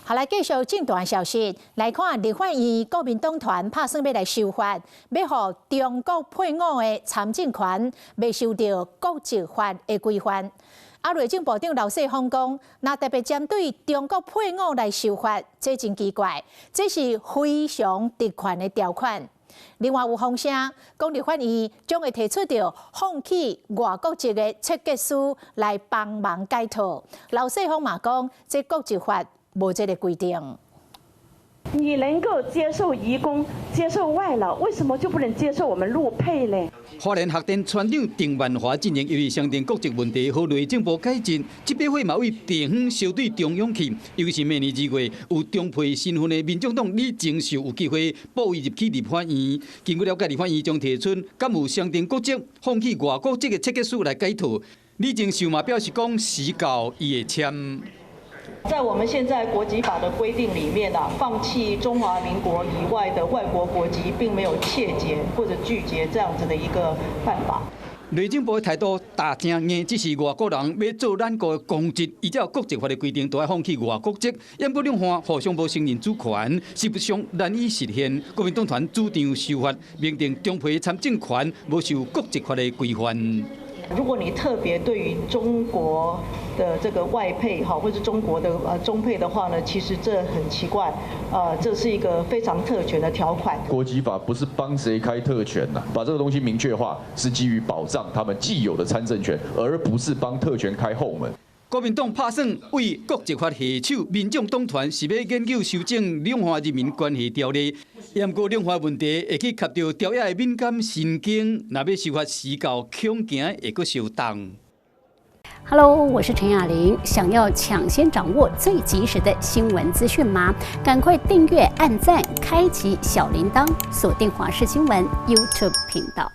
好，來繼續政壇消息，來看立法院國民黨團拍算欲來修法，欲予中國配偶的參政權袂受著國籍法的規範。啊，內政部長劉世鋒講，若特別針對中國配偶來修法，這真奇怪，這是非常特權的條款。另外有風聲講，立法院將會提出著放棄外國籍的切結書來幫忙解套。劉世鋒嘛講，這國籍法無這個規定。你能夠接受移工、接受外勞，為什麼就不能接受我們陸配呢？花蓮學田村長鄭萬華陣營因為雙重國籍問題，予內政部解禁，這把火嘛對地方燒對中央去。尤其是明年2月，有中配身份的民眾黨李鍾秀有機會補位入去立法院。根據了解，立法院將提出敢有雙重國籍放棄外國籍的切結書來解套。李鍾秀嘛表示講，時到伊會簽。在我們現在國籍法的規定裡面啊，放棄中華民國以外的外國國籍，並沒有切結或者拒絕這樣子的一個辦法。內政部的態度大正硬，只是外國人欲做咱國的公職，依照國籍法的規定，都愛放棄外國籍。毋過兩岸互相無承認主權，實質上難以實現。國民黨團主張修法，明定中配參政權無受國籍法的規範。如果你特別對於中國的這個外配哈，或者中國的中配的話呢，其實這很奇怪，這是一個非常特權的條款。國籍法不是幫誰開特權吶，把這個東西明確化，是基於保障他們既有的參政權，而不是幫特權開後門。國民黨拍算對國籍法下手，民眾黨團是欲研究修正兩岸人民關係條例，毋過兩岸問題會去磕著朝野的敏感神經，若欲修法時到恐驚會閣相動。 Hello，我是陳雅玲。想要搶先掌握最及時的新聞資訊嗎？趕快訂閱、按讚、開啟小鈴鐺，鎖定華視新聞 YouTube 頻道。